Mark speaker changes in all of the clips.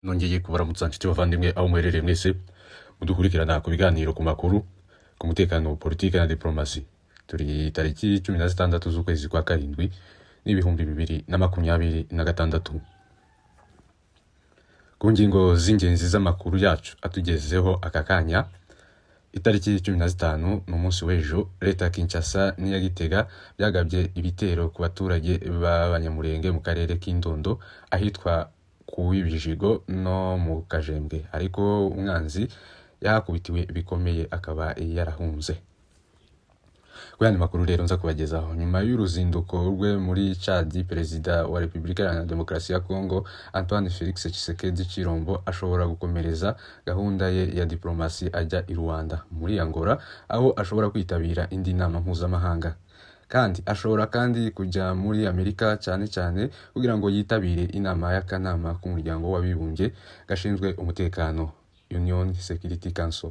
Speaker 1: Nongeye kubaramutsa nshuti bavandimwe aho muherereye mwese mudukurikirana ku biganiro, ku makuru, ku mutekano, politike na diplomasi. Turi tariki 16 z'ukwezi kwa karindwi n'2026. Ku ngingo z'ingenzi z'amakuru yacu atugezeho aka kanya, itariki 15 ni umunsi w'ejo, leta ya Kinshasa n'iya Gitega byagabye ibitero ku baturage b'Abanyamulenge mu karere k'Indondo, ahitwa ku Ibijigo no mu Kajembwe, ariko umwanzi yahakubitiwe bikomeye akaba yarahunze. Ku yandi makuru rero nza kubagezaho, nyuma y'uruzinduko rwe muri Chad, Perezida wa Repubulika Iharanira Demokarasi ya Congo Antoine Felix Tshisekedi Tshilombo ashobora gukomereza gahunda ye ya diplomasi ajya i Luanda muri Angola, aho ashobora kwitabira indi nama mpuzamahanga. Kandi ashobora kandi kujya muri Amerika, cyane cyane kugira ngo yitabire inama y'akanama k'Umuryango w'Abibumbye gashinzwe umutekano, Union Security Council,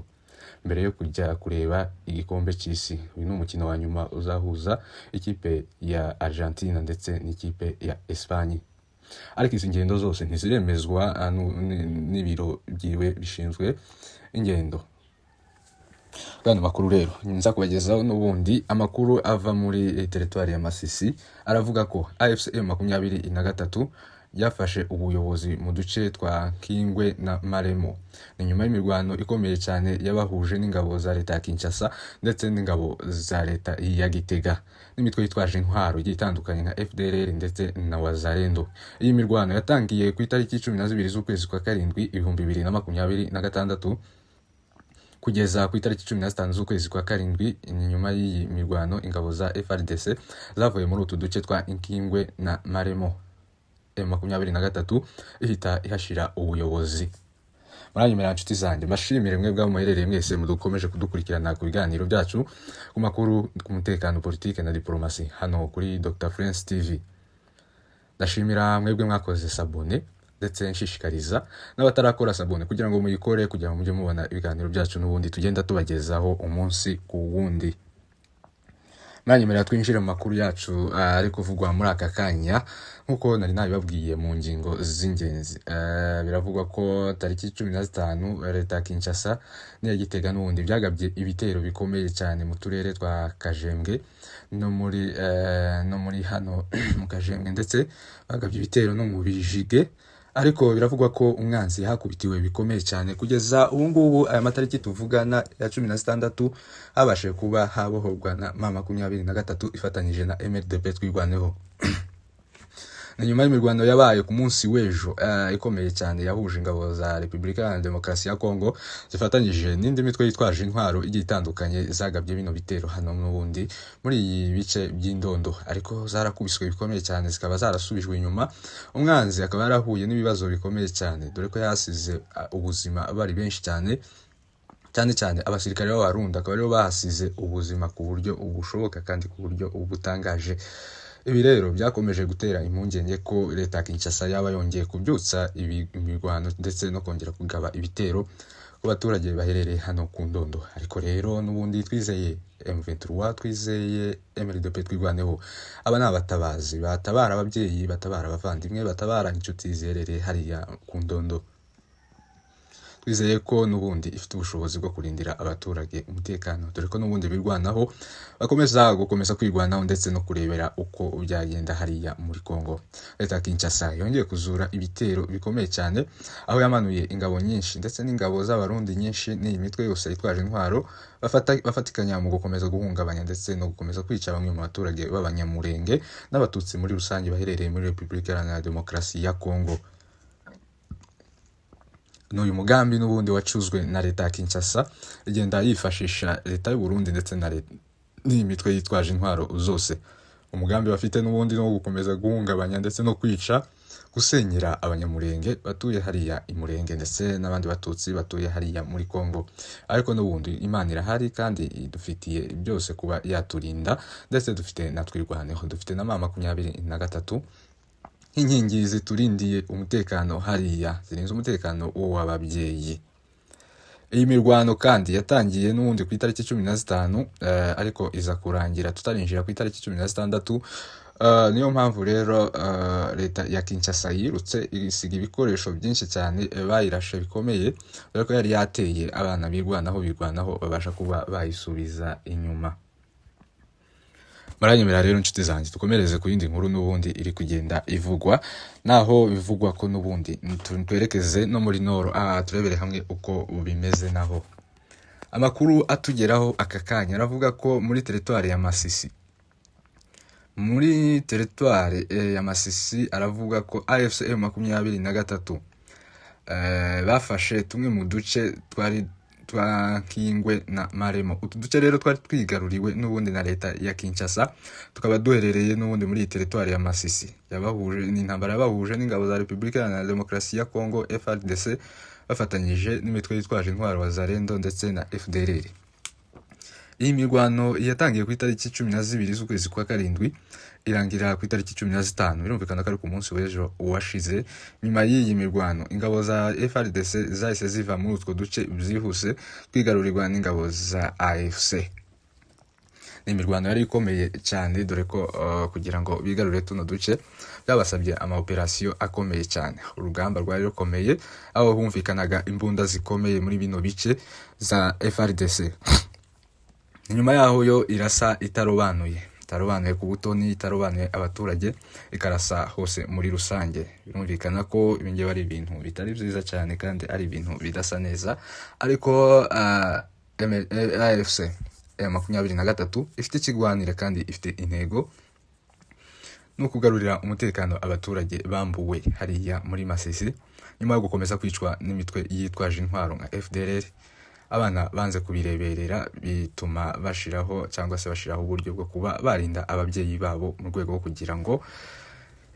Speaker 1: mbere yo kujya kureba igikombe cy'isi. Uyu ni umukino wa nyuma uzahuza ikipe ya Argentina ndetse n'ikipe ya Espagne, ariko izi ngendo zose ntiziremezwa n'ibiro byiwe bishinzwe ingendo. Bwana makuru rero nza kubagezaho n'ubundi, amakuru ava muri teritwari ya Masisi aravuga ko AFC M23 yafashe ubuyobozi mu duce twa Kingwe na Maremo. Ni nyuma y'imirwano ikomeye cyane yabahuje n'ingabo za leta ya Kinshasa ndetse n'ingabo za leta ya Gitega n'imitwe yitwaje intwaro igiye itandukanye nka FDLR ndetse na Wazalendo. Iyi mirwano yatangiye ku itariki 12 z'ukwezi kwa karindwi 2026 kugeza ku itariki 15 z'ukwezi kwa karindwi. Ni nyuma y'iyi mirwano ingabo za FARDC zavuye muri utu duce twa Inkingwe na Maremo, M23 ihita ihashira ubuyobozi. Muranyemera nshuti zanjye, mbashimire mwebwe aho muherereye mwese mudukomeje kudukurikirana ku biganiro byacu, ku makuru, ku mutekano, politike na diplomasi hano kuri Dr France TV. Ndashimira mwebwe mwakoze s'abonner, ndetse nshishikariza n'abatarakora s'abonner kugira ngo muyikore, kugira ngo mujye mubona ibiganiro byacu n'ubundi tugenda tubagezaho umunsi ku wundi. Mwanyemerera twinjire mu makuru yacu ari kuvugwa muri aka kanya. Nk'uko nari nabibabwiye mu ngingo z'ingenzi, biravugwa ko tariki 15 leta ya Kinshasa n'iya Gitega n'ubundi byagabye ibitero bikomeye cyane mu turere twa Kajembwe no muri hano mu Kajembwe, ndetse bagabye ibitero no mu Bijige, ariko biravugwa ko umwanzi yahakubitiwe bikomeye cyane. Kugeza ubu ngubu, aya matariki tuvugana ya 16, habashije kuba habohorwa na M23 ifatanyije na MRDP Twirwaneho. Ni nyuma y'imirwano yabaye ku munsi w'ejo ikomeye cyane yahuje ingabo za Repubulika Iharanira Demokarasi ya Kongo zifatanyije n'indi mitwe yitwaje intwaro igiye itandukanye zagabye bino bitero hano n'ubundi muri iyi bice by'Indondo, ariko zarakubiswe bikomeye cyane, zikaba zarasubijwe inyuma. Umwanzi akaba yarahuye n'ibibazo bikomeye cyane, dore ko yasize ubuzima bari benshi cyane, cyane cyane abasirikare b'Abarundi akaba aribo bahasize ubuzima ku buryo bushoboka kandi ku buryo butangaje. Ibi rero byakomeje gutera impungenge ko leta ya Kinshasa yaba yongeye kubyutsa imirwano ndetse no kongera kugaba ibitero ku baturage baherereye hano ku Ndondo. Ariko rero n'ubundi twizeye M23, twizeye MRDP Twirwaneho. Aba ni abatabazi batabara ababyeyi, batabara abavandimwe, batabara inshuti ziherereye hariya ku Ndondo. Twizeye ko n'ubundi ifite ubushobozi bwo kurindira abaturage umutekano, dore ko n'ubundi birwanaho, bakomeza gukomeza kwirwanaho ndetse no kurebera uko byagenda hariya muri Congo. Leta ya Kinshasa yongeye kuzura ibitero bikomeye cyane, aho yamanuye ingabo nyinshi ndetse n'ingabo z'Abarundi nyinshi n'iyi mitwe yose yitwaje intwaro bafatikanya mu gukomeza guhungabanya ndetse no gukomeza kwica bamwe mu baturage b'Abanyamurenge n'Abatutsi muri rusange baherereye muri Repubulika Iharanira Demokarasi ya Congo. N'uyu mugambi n'ubundi wacuzwe na leta ya Kinshasa, igenda yifashisha leta y'u Burundi ndetse na n'iyi mitwe yitwaje intwaro zose. Umugambi bafite n'ubundi ni uwo gukomeza guhungabanya ndetse no kwica, gusenyera Abanyamurenge batuye hariya i Murenge ndetse n'abandi Batutsi batuye hariya muri Congo. Ariko n'ubundi Imana irahari kandi idufitiye byose kuba yaturinda, ndetse dufite na Twirwaneho, dufite na M23 nk'inkingi ziturindiye umutekano hariya, zirinze umutekano w'ababyeyi. Iyi mirwano kandi yatangiye n'ubundi ku itariki 15, ariko iza kurangira tutarinjira ku itariki 16. Niyo mpamvu rero leta ya Kinshasa yirutse isiga ibikoresho byinshi cyane, bayirashe bikomeye, dore ko yari yateye abana birwanaho birwanaho babasha kuba bayisubiza inyuma. Muranyemera rero, inshuti zanjye, dukomereze ku yindi nkuru n'ubundi iri kugenda ivugwa, naho bivugwa ko n'ubundi twerekeze no muri Nord, aha turebere hamwe uko bimeze. Naho amakuru atugeraho aka kanya aravuga ko muri teritwari ya Masisi, muri teritwari ya Masisi, aravuga ko AFC M23 bafashe tumwe mu duce twari twa Kingwe na Maremo. Utu duce rero twari twigaruriwe n'ubundi na leta ya Kinshasa, tukaba duherereye n'ubundi muri iyi teritwari ya Masisi. Yabahuje ni intambara yabahuje n'ingabo za Repubulika Iharanira Demokarasi ya Kongo, FARDC, bafatanyije n'imitwe yitwaje intwaro Wazalendo ndetse na FDLR. Iyi mirwano yatangiye ku itariki 12 z'ukwezi kwa karindwi, irangira ku itariki 15. Birumvikana ko ari ku munsi w'ejo washize. Nyuma y'iyi mirwano, ingabo za FARDC zahise ziva muri utwo duce byihuse, twigarurirwa n'ingabo za AFC. Ni imirwano yari ikomeye cyane, dore ko kugira ngo bigarurire tuno duce byabasabye amaoperasiyo akomeye cyane. Urugamba rwari rukomeye, aho humvikanaga imbunda zikomeye muri bino bice za FARDC. Inyuma yaho yo irasa itarobanuye, itarobanuye ku butoni, itarobanuye abaturage, ikarasa hose muri rusange. Birumvikana ko ibi ngibi ari ibintu bitari byiza cyane kandi ari ibintu bidasa neza, ariko AFC M23 ifite ikigwanira kandi ifite intego ni ukugarurira umutekano abaturage bambuwe hariya muri Masisi nyuma yo gukomeza kwicwa n'imitwe yitwaje intwaro nka FDLR. Abana banze kubireberera, bituma bashiraho cyangwa se bashiraho uburyo bwo kuba barinda ababyeyi babo mu rwego rwo kugira ngo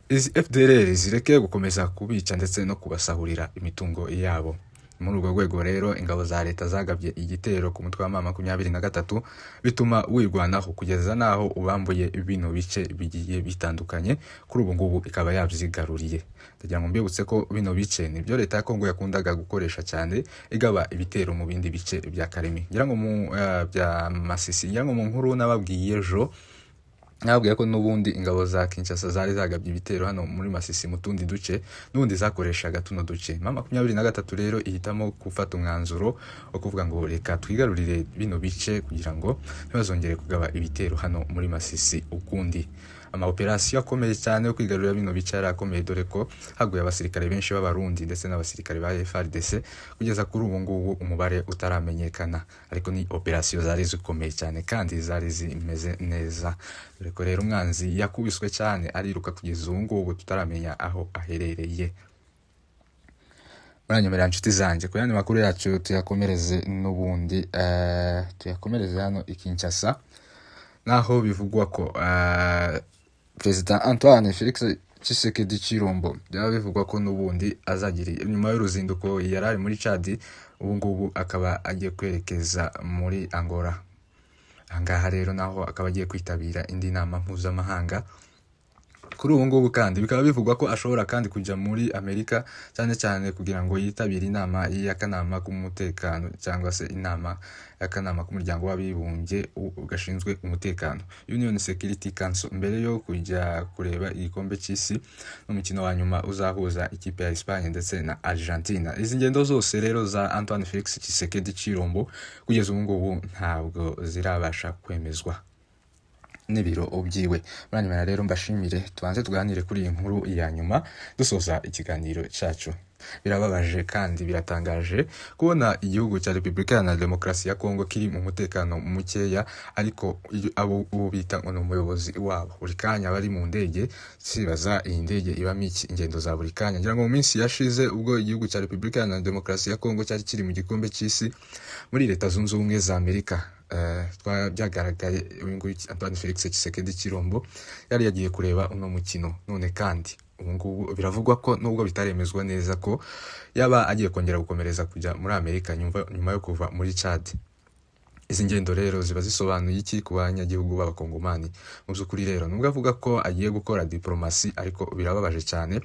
Speaker 1: izi FDLR zireke gukomeza kubica ndetse no kubasahurira imitungo yabo. Muri urwo rwego rero, ingabo za leta zagabye igitero ku mutwe wa M23, bituma wirwanaho kugeza n'aho ubambuye bino bice bigiye bitandukanye. Kuri ubu ngubu ikaba yabyigaruriye. Ndagira ngo mbibutse ko bino bice nibyo leta ya Kongo yakundaga gukoresha cyane igaba ibitero mu bindi bice bya Karemi, ngira ngo mu bya Masisi. Ngira ngo mu nkuru nababwiye ejo, nababwiye ko n'ubundi ingabo za Kinshasa zari zagabye ibitero hano muri Masisi mu tundi duce, n'ubundi zakoreshaga tuno duce. M23 rero ihitamo gufata umwanzuro wo kuvuga ngo reka twigarurire bino bice kugira ngo ntibazongere kugaba ibitero hano muri Masisi ukundi. Amaoperasiyo akomeye cyane yo kwigarurira bino bice yari akomeye, dore ko haguye abasirikare benshi b'Abarundi ndetse n'abasirikare ba FARDC, kugeza kuri ubu ngubu umubare utaramenyekana, ariko ni operasiyo zari zikomeye cyane kandi zari zimeze neza, dore ko rero umwanzi yakubiswe cyane ariruka, kugeza ubu ngubu tutaramenya aho aherereye. Muranyemerera, inshuti zanjye, ku yandi makuru yacu tuyakomereze n'ubundi, tuyakomereze hano i Kinshasa, naho bivugwa ko Perezida Antoine Felix Tshisekedi Chilombo, byaba bivugwa ko n'ubundi azagira nyuma y'uruzinduko yari ari muri Chad, ubu ngubu akaba agiye kwerekeza muri Angola. Ahangaha rero naho akaba agiye kwitabira indi nama mpuzamahanga. Kuri ubu ngubu kandi bikaba bivugwa ko ashobora kandi kujya muri Amerika, cyane cyane kugira ngo yitabire inama y'akanama k'umutekano cyangwa se inama y'akanama k'umuryango w'abibumbye gashinzwe umutekano, Union Security Council, mbere yo kujya kureba igikombe cy'isi n'umukino wa nyuma uzahuza ikipe ya Espagne ndetse na Argentina. Izi ngendo zose rero za Antoine Felix Tshisekedi Chilombo kugeza ubu ngubu ntabwo zirabasha kwemezwa n'ibiro byiwe. Muranyemera rero mbashimire, tubanze tuganire kuri iyi nkuru ya nyuma dusoza ikiganiro cyacu. Birababaje kandi biratangaje kubona igihugu cya Repubulika Iharanira Demokarasi ya Kongo kiri mu mutekano mukeya, ariko abo uwo bita ngo ni umuyobozi wabo buri kanya bari mu ndege. Sibaza iyi ndege ibamo iki, ingendo za buri kanya. Ngira ngo mu minsi yashize, ubwo igihugu cya Repubulika Iharanira Demokarasi ya Kongo cyari kiri mu gikombe cy'isi muri Leta Zunze Ubumwe za Amerika, byagaragaye uyu nguyu Antoine Felix Tshisekedi Chilombo yari yagiye kureba uno mukino. None kandi ubu ngubu biravugwa ko, nubwo bitaremezwa neza, ko yaba agiye kongera gukomereza kujya muri Amerika nyuma yo kuva muri Chad. Izi ngendo rero ziba zisobanuye iki ku banyagihugu b'Abakongomani? Mu by'ukuri rero, nubwo avuga ko agiye gukora diplomasi, ariko birababaje cyane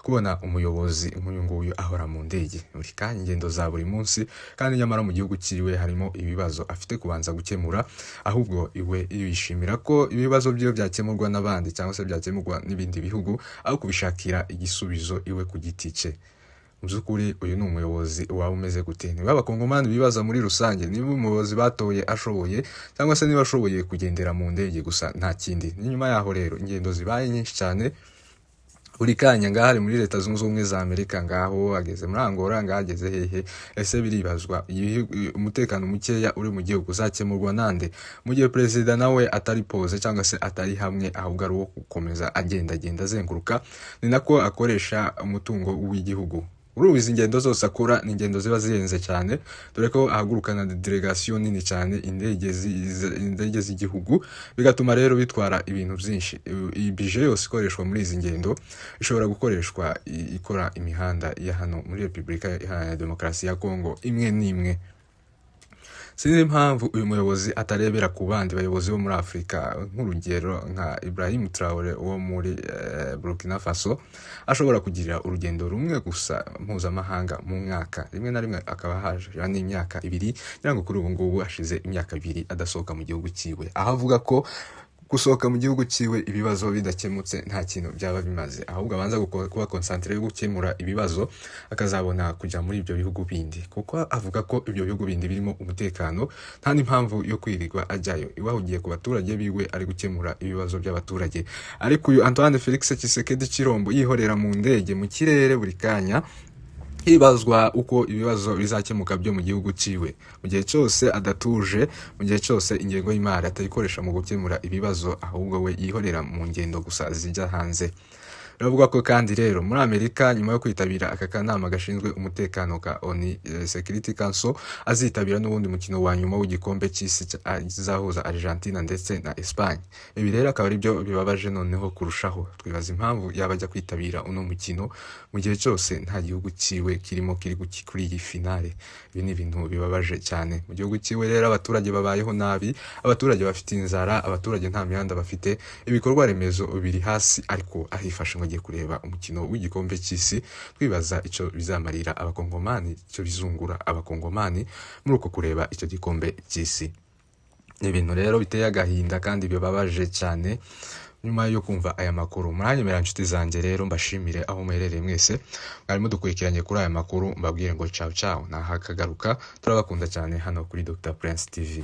Speaker 1: kubona umuyobozi nk'uyu nguyu ahora mu ndege buri kanya, ingendo za buri munsi, kandi nyamara mu gihugu cyiwe harimo ibibazo afite kubanza gukemura. Ahubwo iwe yishimira ko ibibazo byiwe byakemurwa n'abandi cyangwa se byakemurwa n'ibindi bihugu, aho kubishakira igisubizo iwe ku giti cye. Mu by'ukuri uyu ni umuyobozi waba umeze gute? Niba Abakongomani bibaza muri rusange niba umuyobozi batoye ashoboye, cyangwa se niba ashoboye kugendera mu ndege gusa, nta kindi. Ni nyuma yaho rero ingendo zibaye nyinshi cyane, buri kanya ngaho ari muri Leta Zunze Ubumwe za Amerika, ngaho ageze muri Angola, ngaho ageze hehe. Ese biribazwa, umutekano mukeya uri mu gihugu uzakemurwa nande, mu gihe perezida nawe atari posé cyangwa se atari hamwe, ahubwo ari uwo gukomeza agendagenda azenguruka? Ni nako akoresha umutungo w'igihugu. Urumva, izi ngendo zose akora ni ingendo ziba zihenze cyane, dore ko ahagurukana delegation nini cyane, indege z'igihugu, bigatuma rero bitwara ibintu byinshi. Iyi budget yose ikoreshwa muri izi ngendo ishobora gukoreshwa ikora imihanda ya hano muri Repubulika Iharanira Demokarasi ya Kongo imwe n'imwe. Sinzi impamvu uyu muyobozi atarebera ku bandi bayobozi bo muri Afurika, nk'urugero nka Ibrahim Traore wo muri Burkina Faso, ashobora kugira urugendo rumwe gusa mpuzamahanga mu mwaka, rimwe na rimwe akaba haje n'imyaka 2, ngira ngo kuri ubu ngubu hashize imyaka 2 adasohoka mu gihugu cyiwe, aho avuga ko gusohoka mu gihugu cyiwe ibibazo bidakemutse nta kintu byaba bimaze, ahubwo abanza kuba concentré yo gukemura ibibazo, akazabona kujya muri ibyo bihugu bindi, kuko avuga ko ibyo bihugu bindi birimo umutekano, nta n'impamvu yo kwirirwa ajyayo, iwahugiye ku baturage biwe, ari gukemura ibibazo by'abaturage. Ariko uyu Antoine Felix Tshisekedi Chilombo yihorera mu ndege mu kirere buri kanya, hibazwa uko ibibazo bizakemuka byo mu gihugu ciwe, mu gihe cyose adatuje, mu gihe cyose ingengo y'imari atayikoresha mu gukemura ibibazo, ahubwo we yihorera mu ngendo gusa zijya hanze. Biravuga ko kandi rero muri Amerika, nyuma yo kwitabira aka kanama gashinzwe umutekano ka ONU, Security Council, azitabira n'ubundi mukino wa nyuma w'igikombe cy'isi kizahuza Argentina ndetse na Espagne. Ibi rero akaba ari byo bibabaje noneho kurushaho. Twibaza impamvu yaba ajya kwitabira uno mukino mu gihe cyose nta gihugu ciwe kirimo kiri kuri iyi finale. Ibi ni ibintu bibabaje cyane. Mu gihugu ciwe rero abaturage babayeho nabi, abaturage bafite inzara, abaturage nta mihanda bafite, ibikorwa remezo biri hasi, ariko ahifashe ngo agiye kureba umukino w'igikombe cy'isi. Twibaza icyo bizamarira Abakongomani, icyo bizungura Abakongomani muri uko kureba icyo gikombe cy'isi. Ni ibintu rero biteye agahinda kandi bibabaje cyane. Nyuma yo kumva aya makuru, muranyemera inshuti zanjye rero mbashimire aho muherereye mwese mwari mudukurikiranye kuri aya makuru, mbabwire ngo ciao ciao, nahakagaruka. Turabakunda cyane hano kuri Dr Prince TV.